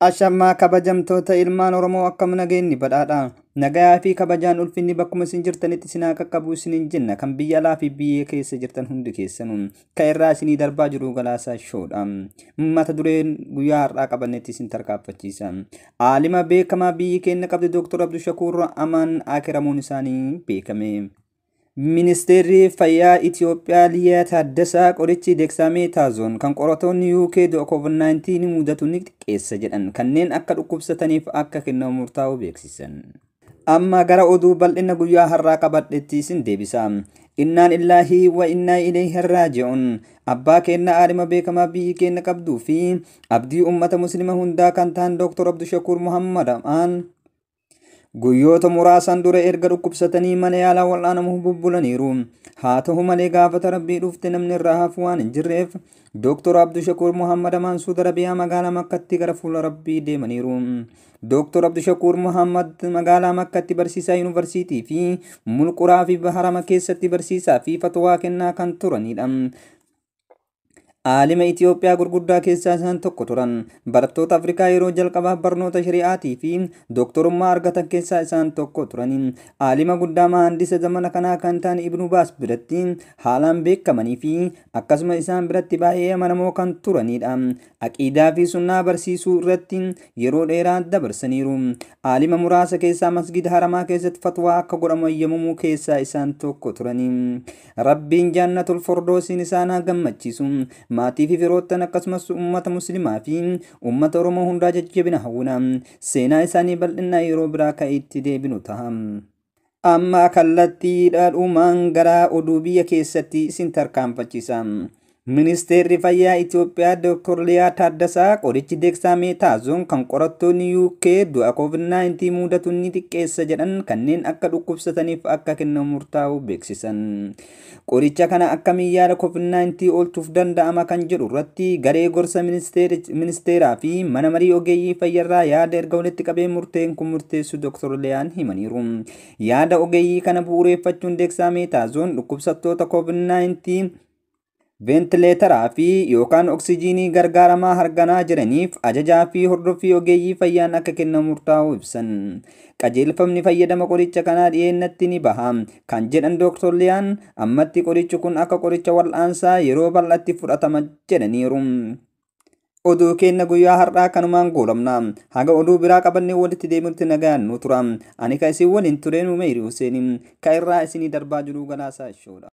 Ashammaa kabajamtoota ilmaan Oromoo akkam nageenyi badhaadha. Nagayaa fi kabajaan ulfinni bakkuma isin jirtanitti isin haa qaqqabu isiniin jenna kan biyya alaa fi biyya keessa jirtan hundi keessanuu kan irraa isinii darbaa jiru Galaasaa Shoodha. Mata dureen guyyaa har'aa qabannetti isin tarkaanfachiisa. Aalima beekamaa biyyi keenya qabdi Dooktor Abdushakuur Amaan akiramuun isaanii beekame. Ministeerri Fayyaa Itiyoophiyaa Liyaa Taaddasaa qorichi Dexamethasone kan qoratoonni UK COVID-19 mudatu ni xiqqeessa jedhan kanneen akka dhukkubsataniif akka kennamu murtaa'uu beeksisan. Amma gara oduu bal'ina guyyaa har'aa qabadhetti isin deebisa. Innaan illaahi wa innaa ilayhi raaji'uun. Abbaa keenya aalima beekamaa biyyi keenya qabduu fi abdii uummata muslima hundaa kan ta'an Dooktor Abdushakuur Muhammad Amaan guyyoota muraasan dura erga dhukkubsatanii mana yaalaa wal'aanamuuf bubbulaniiru. Haa ta'u malee gaafata rabbii dhufte namni irraa hafu waan hin jirreef Dooktor Abdushakuur Muhammad Amaan Suudi Arabiyaa magaalaa Makkatti gara fuula rabbii deemaniiru. Dooktor Abdushakuur Muhammad magaalaa Makkatti barsiisaa yuunivarsiitii fi Mulquraa fi Baharama keessatti barsiisaa fi fatwaa kennaa kan turanidha. Aalima Itiyoophiyaa gurguddaa keessaa isaan tokko turan. Barattoota Afrikaa yeroo jalqabaaf barnoota shari'aatii fi dooktorummaa argatan keessaa isaan tokko turan. Aalima guddaa mahandisa zamana kanaa kan ta'an Ibnu Baas biratti haalaan beekamanii fi akkasuma isaan biratti baay'ee amanamoo kan turanidha. Aqiidaa fi sunnaa barsiisuu irratti yeroo dheeraa dabarsaniiru. Aalima muraasa keessaa masgida haramaa keessatti fatwaa akka godhamu eeyyamamuu keessaa isaan tokko turan. Rabbiin jannatul firdoosiin isaan haa gammachiisu. Maatii fi firoottan akkasumas uummata muslimaa fi uummata Oromoo hundaa jajjabina hawwina. Seenaa isaanii bal'inaa yeroo biraa kan itti deebinu ta'a. Amma kallattiidhaan gara oduu biyya keessatti isin tarkaanfachiisa. Ministeerri Fayyaa Itiyoophiyaa Dooktor Liyaa Taaddasaa qorichi Dexamethasone kan qorattoonni UK du'a COVID-19 mudatu ni xiqqeessa jedhan kanneen akka dhukkubsataniif akka kennamu murtaa'uu beeksisan. Qoricha kana akkamiin yaala COVID-19 oolchuuf danda'ama kan jedhu irratti garee gorsa ministeeraa fi mana marii ogeeyyii fayyarraa yaada erga walitti qabee murteen kun murteessu Dooktor Liyaan himaniiru. Yaada ogeeyyii kana bu'uureffachuun Dexamethasone dhukkubsattoota COVID-19 ventileetaraa fi yookaan oksijiinii gargaaramaa harganaa jiraniif ajajaa fi hordoffii ogeeyyii fayyaan akka kennamu murtaa'uu ibsan. Qajeelfamni fayyadama qoricha kanaa dhiyeennatti ni baha kan jedhan Dooktor Liyaan ammatti qorichi kun akka qoricha wal'aansaa yeroo bal'aatti fudhatama jedhaniiru. Oduu keenya guyyaa har'aa kanumaan goolabna. Haga oduu biraa qabannee walitti deemutti nagaan nu tura. Ani kan isin waliin ture Numeeri Hussein kan irraa isinii darbaa jiru Galaasaa Shoodha.